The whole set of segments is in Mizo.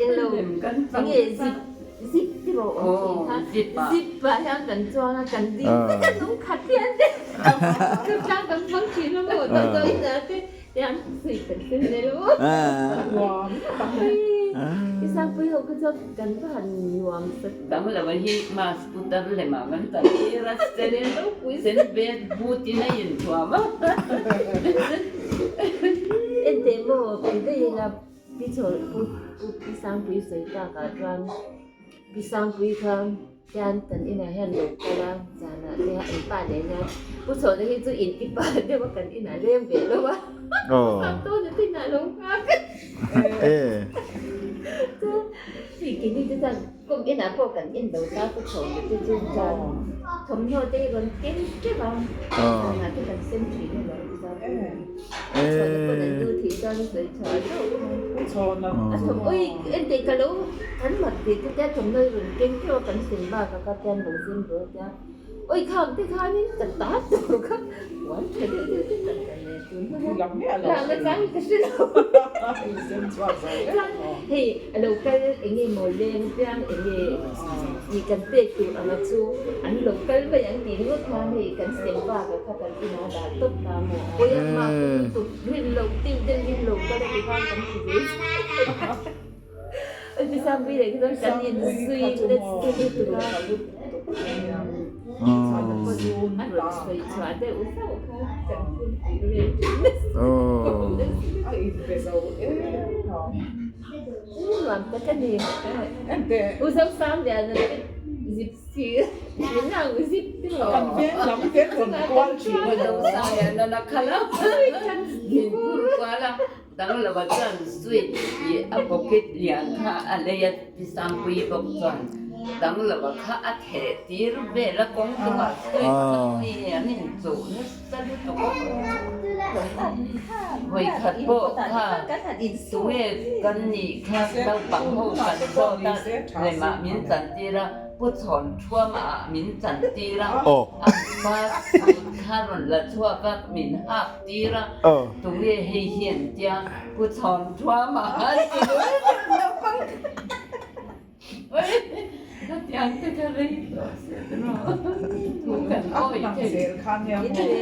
Elo enge zip zip ti rawh awm thin kha zip ah hian kan chuang a kan ding vek a nung khat hian te chu tlang kan hmang thin a maw damdawi inah te tiang suih kan sen leh lo i sangpui ho kha chuan kan va han nuam sa dang lo a hi mask putar lem ah kan tan tir a sen sen vet but in a inthuam a. Enteh maw ti daih ila Pi Chhawr Pu Pu Pi Sangpui sawi takah chuan Pi Sangpui kha hian kan inah hian lo kal a zanah te an pa nen hian Pu Chhawna hi chu in ti pa deuh a kan inah leng ve lo a Pu Sangtawna te inah lo nghak a chuan hei keini te chuan kum inah pawh kan en lo ta Pu Chhawna te chu chuan thawmhnaw te hi rawn keng teuh a zanah te kan sem thin a lo Pi Sangpui. Danglo chuan sweet tih a pocket lian kha a lei a ti Sangpui bawk chuan Danglo kha a theh tir vel a kawng chungah sweet kha tui an inchuh nasa lutuk a vawi khat pawh kha tunge kan nih kha naupang ho kan zawt a lemah min chantir a Pu Chhawn Thuama ah min chantir a a pa sut kha rawn la chhuak a min hak tir a tunge hei hian tia Pu Chhawn Thuama a ti naupang Khatiang te kha rei tawh se rawh thu kan awih thei.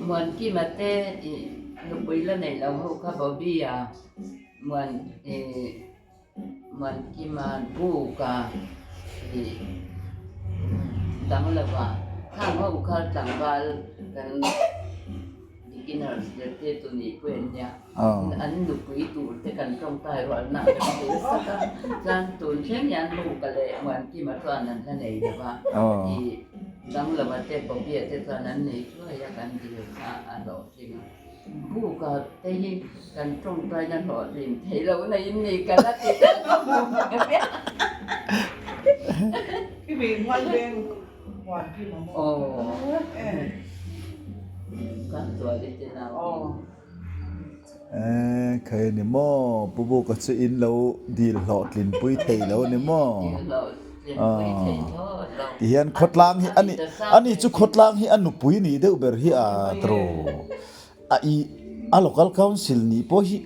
Muankima te nupui la nei lo ho kha Bobby a Muan Muankima buka dang lova khang ho kha tlangval kan Beginners zirtirtu nih pawh en nia an nupui tur te kan tawngtai rualna kan hmu sak a, chuan tun thleng hian Luka leh Muankima chuan an la nei lo va, ih Danglova te Bobby-a te chuan an nei thuai a kan dil kha a hlawhtling a, Buka te hi kan tawngtaina hlawhtlin thei lo na in ni ka la ti tlat a Eh, khai ni maw, Pu Buka chu in lo dil hlawhtlin pui thei lo ni maw? Ti hian khawtlang hi ani ani chu khawtlang hi a nupui nih deuh ber hi a tro. A i a local council nih pawh hi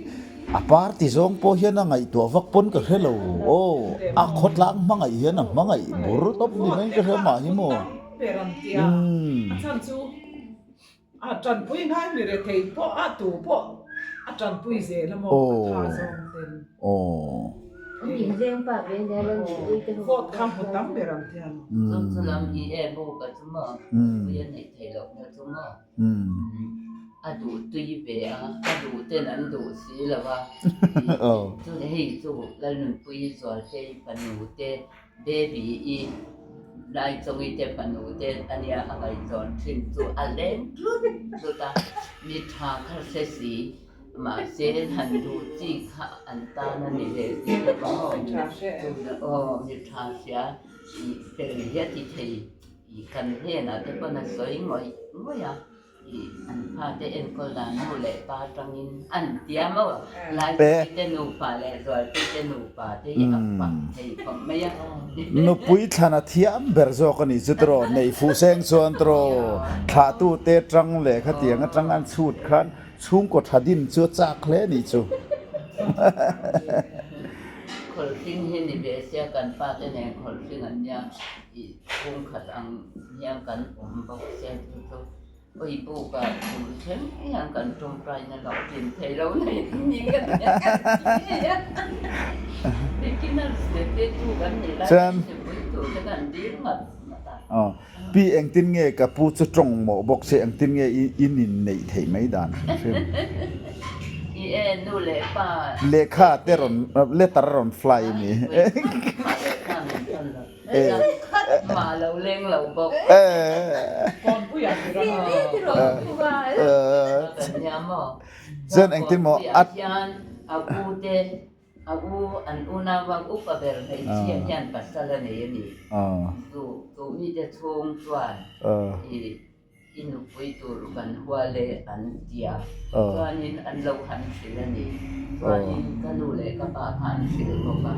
a party zawng pawh hian a ngaihtuah vak pawn ka hre lo aw a khawtlang hmangaih hian a hmangaih bur tawp ni mai ka hre mah hi maw umm. A chhan chu a tanpui ngai mi rethei pawh a tu pawh a tanpui zel a maw a tha zawng ten. Aw. Vote kha hmu tam ber ang tiang. Chu chu lam i e buk a chu maw pui a neih theih loh kha chu maw. A duh tui ve a, a duh ten an duh si lo va. Chu hei chu Lalnunpuii Zualtei fanu te, Baby-i Laichawngi te fanu te a nia a ngaihzawn thin chu a leng tlut tlut a, mi tha kha hre si, mahse han duh chi kha an tan a ni leh si lo va maw? Aw, mi tha hria fel hi a ti thei. Kan hnenah te pawn a sawi ngawih ngawih a. An fate enkawl dan nu leh pa atangin an tia maw? Laipui te nupa leh Zualpui te nupa te hi a fak thei khawp mai a. Nupui thlan a thiam ber zawk a nih chu tiraw? Nei fuh seng chuan tiraw? Thlahtu te tang leh khatiang atang an chhut khan chhungkaw tha din chu a chak hle a nih chu. Khawlhring hi ni ve sia kan fate nen khawlhring an nia. Chhungkhat ang hian kan awm bawk sia chu chu awi buk ah tum thleng hian kan tawngtaina lo tlin thei lo nei ni ka ti a ka ti a beginners te te chu kan nih lai Chuan mipui tur te kan dil ngat ngat a. Aw pi engtin nge ka pu chu tawng mawh bawk che engtin nge i in inneih theih mai dan hrim hrim. I e nu leh pa. Lehkha te rawn letter a rawn fly a ni. Lehkha min thawn lo. Mah lo leng lo bawk. Chuan engtin maw a hian a u te a u an unau upa ber hmeichhia hian pasal a nei a ni. Chu chu mite chhung chuan i I nupui tur kan hua le an tia. Chuanin an lo han hrilh a ni. Chuanin ka nu leh ka pa kha an hrilh bawk a.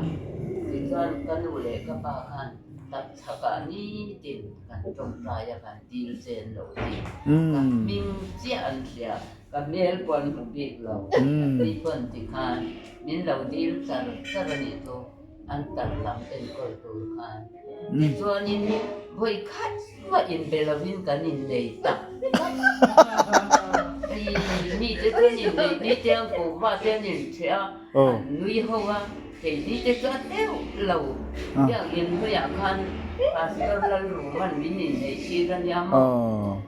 Tichuan ka nu leh ka pa khan tapchhakah nitin kan tawngtai a kan dil chen lo ti. Ka hming chiah an hria. Ka hmel pawh an hmu bik lo. Ni pawn tikhan min lo dil char char a nih chu. An tar lam enkawl tur khan. Tichuanin vawi khat mah inbe lovin kan innei tak tak. Hei mite chuan inneih ni te ang kuhva te an inṭheh a, an nui ho a, keini te chu a deuh lo. Biakinn hnuaiah khan Pastor Lalruma'n min inneih tir a nia maw?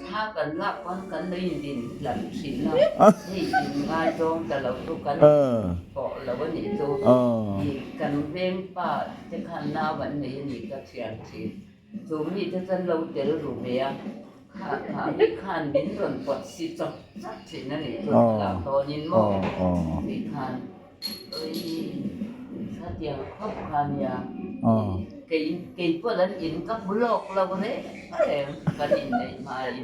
Thla kan lak pawn kan lo indin hlat thin a, hei in ngaizawng ta lo chu kan pawh lo a nih chu. Kan veng pa te khan nau an nei a nih ka thian thin. Chu mi te chuan lo tel ru ve a, kha kha mi khan min rawn pawt si chawt chawt thin a nih chu thlalak dawnin maw mi khan. Khatiang khawp kha nia kei kei pawh an in ka hmu lawk lo reng reng kan inneih hmain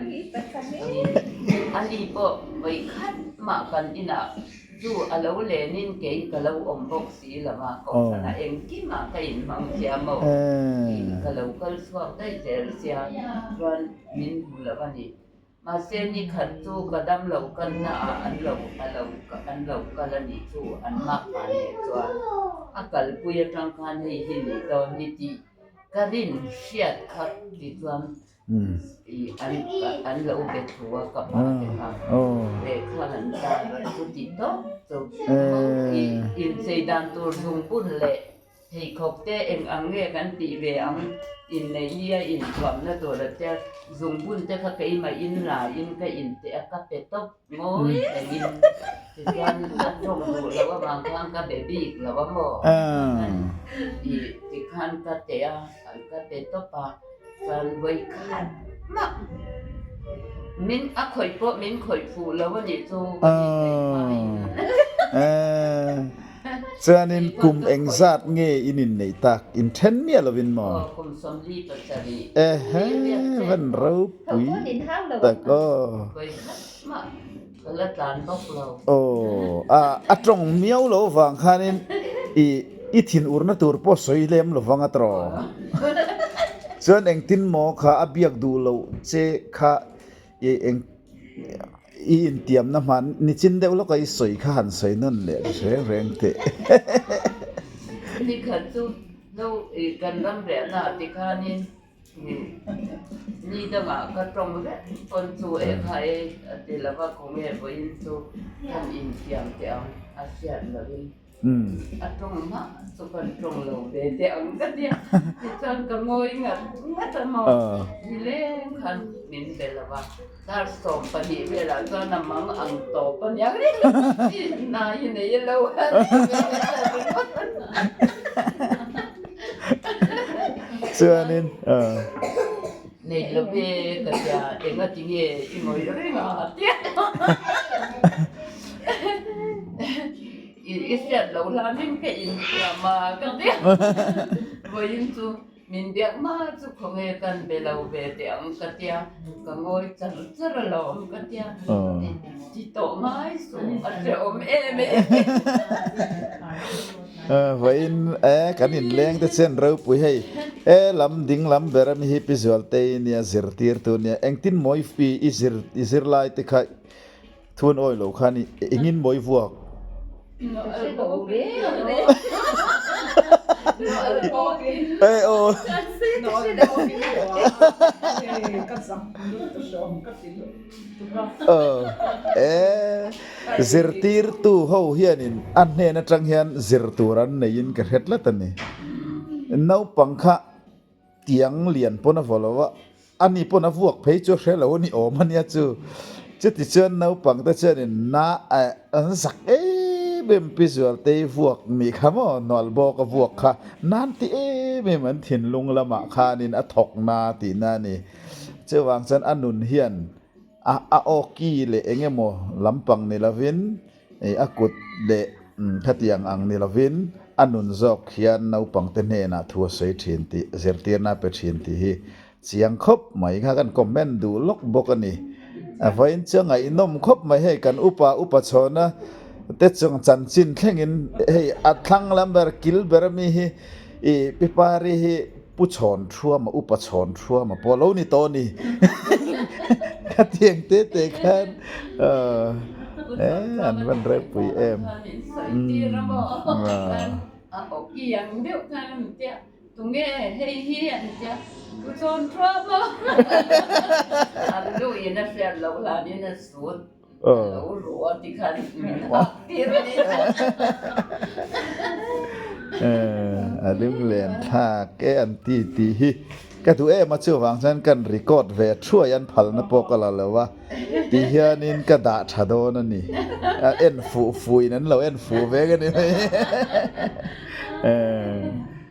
ani pawh vawi khat mah kan inah chu a lo lenin kei ka lo awm bawk si lo a kohhranah engkimah ka inhmang thiam aw ka lo kal chhuak daih zel sia chuan min hmu lo a ni. Mahse ni khat chu ka dam lo kalna ah an lo a lo an lo kal a nih chu an mak pah leh chuan a kalpui atang khan hei hi nih dawn hi tih ka rin hriat kha ti chuan ih an an lo be thu a ka pa te kha lehkha an tar a chuti tawp chu ih inchei dan tur zungbun leh Pheikhawk te eng ang nge kan tih ve ang? Inneih nia inthuamna tur a tia zungbun te kha keimah in la in ka inteh a ka pe tawp ngawi rengin tichuan a tawng duh loh avang khan ka be bik lo a maw? Ih tikhan ka teh a ka pe tawp a chuan vawi khat mah min a khawih pawh min khawih fuh lo a nih chu ka inneih hmain. Chuanin kum engzat nge in inneih tak? In then miah lovin maw? Aw, kum 47. Ehe, van ropui tak aw. Ka la tlan bawk lo. Aw, a a tawng miau lo vang khanin i i thin urna tur pawh sawi lem lo vang a tawh. Chuan engtin maw kha a biak duh loh che kha I eng i intiamna hman nichin deuh lawka i sawi kha han sawi nawn leh reng reng teh. Nikhat chu no i kan ram riahna ah tikhanin ni dangah ka tawng reng pawn chu e kha e a ti lova khawnge vawiin chu kan intiam teh ang a hriat lohin. A tawng mah chu kan tawng lo ve teh ang ka tia. Tichuan ka ngawi ngat ngat a maw. Nileng khan min be lo va. Dar 12 velah chuan a mang ang tawp a nia. Hna hi nei lo a Chuanin Nei lo ve ka tia engatinge i ngawi reng a tia. I hriat loh hlanin ka insiam a ka ti a. Vawiin chu Min biak hma chu khawnge kan be lo ve teh ang ka tia, ka ngawi char char alawm ka tia, ti tawh ngai suh a hrehawm em e. Vawiin e kan inleng te chuan ropui hei e lam ding lam ber ami hi Pi Zualtei nia zirtirtu nia engtin mawi i zir i zirlai te kha Thuan awi lo khan engin mawi vuak? Zirtirtu ho hianin a hnen atang hian zir tur an neiin ka hre tlat a ni. Naupang kha tiang lian pawn a vaw lo a, Ani pawn a vuak phei chu a hre lo a ni awm a nia chu. Chuti chuan naupang te chuanin na an zak em em Pi Zualtei vuak nih kha maw Nual bawk a vuak kha nan ti em em an thinlung lamah khanin a thawk na tihna a ni. Chuvang chuan a nun hian a a awki leh eng emaw lampang ni lovin a kut leh khatiang ang ni lovin a nun zawk hian naupangte hnenah thu a sawi thin tih zirtirna a pe thin tih hi Chiang khawp mai kha kan comment duh lawk bawk a ni. A vawiin chu a ngaihnawm khawp mai hei kan upa upa chhawna te chung chanchin thlengin hei a thlang lam ber kil ber ami hi ih pi pari hi pu chhawn thuama upa chhawn thuama pawh lo ni tawh a ni. Khatiang te te khan eh an van rep pui em. Tunge hei hi an tia, Pu Chawn Thuam a! An lu in a hriat loh hlanin a sut a lo ruh a ti khan min hak tir a ni. A lunglen thlak e an ti tih hi ka duh em a, chuvang chuan kan record ve thuai an phalna pawh ka la lo a, ti hianin ka dah tha dawn a ni. A en fuh fuhin an lo en fuh vek a ni mai.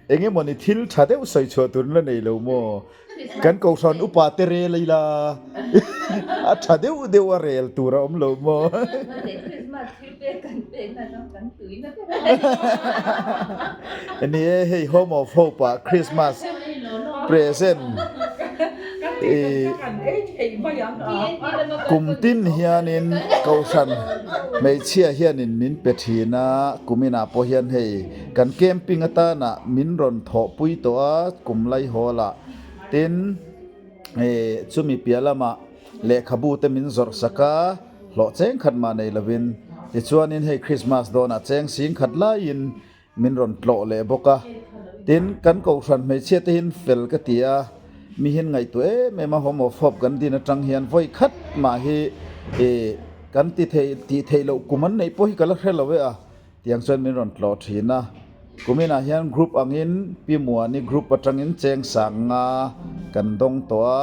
Eng emawni thil tha deuh sawi chhuah tur la nei lo maw? Kan kohhran upa te rel ila a tha deuh deuh a rel tur a awm lo maw? Ni e, hei Home of Hope ah Christmas present Kum tin hianin kohhran hmeichhia hianin min pe thin a, kuminah pawh hian hei kan camping atana min rawn thawhpui tawh a kum laihawl ah tin eh chumi piah lamah lehkhabu te min zawrh sak a hlawh cheng khat mah nei lovin tichuanin hei Christmas dawnah cheng sing khat laiin Min rawn tlawh leh bawk a, tin kan kohhran hmeichhia te hian fel ka ti a, mi hian ngaihtuah em em a home of hope kan din atang hian vawi khat mah hi ih kan ti thei tih theih loh kum an neih pawh hi ka la hre lo e a, tiang chuan min rawn tlawh thin a, kuminah hian group angin Pi Muani group atangin cheng sang nga kan dawng tawh a,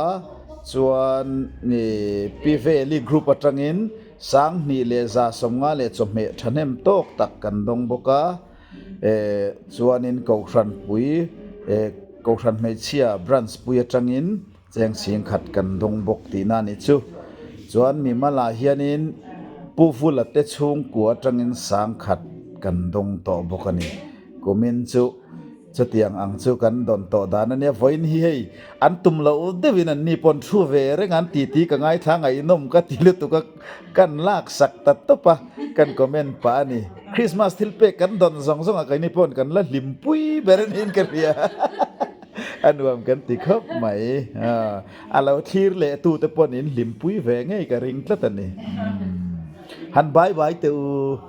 chuan ih Pi Veli group atangin Sanghnih leh 150 leh chawhmeh thahnem tawk tak kan dawng bawk a, eh chuanin Kohhran pui eh Kohhran hmeichhia branch pui atangin cheng singkhat kan dawng bawk tihna a ni chu. Chuan mimalah hianin Pu Vula te chhungkua atangin sangkhat kan dawng tawh bawk a ni. Kumin chu. Chutiang ang chu kan dawn tawh dan a nia, vawiin hi hei an tum loh deuhin an ni pawn thu ve reng an ti tih ka ngaithla ngaihnawm ka ti lutuk a, kan lak sak ta tawp a, kan comment pah a ni. Christmas thil pek kan dawn zawng zawng a keini pawn kan la hlimpui ber a niin ka hria a nuam kan ti khawp mai. A lo thlir leh tu te pawn in hlimpui ve ngei ka ring tlat a ni. Han bye bye teh u.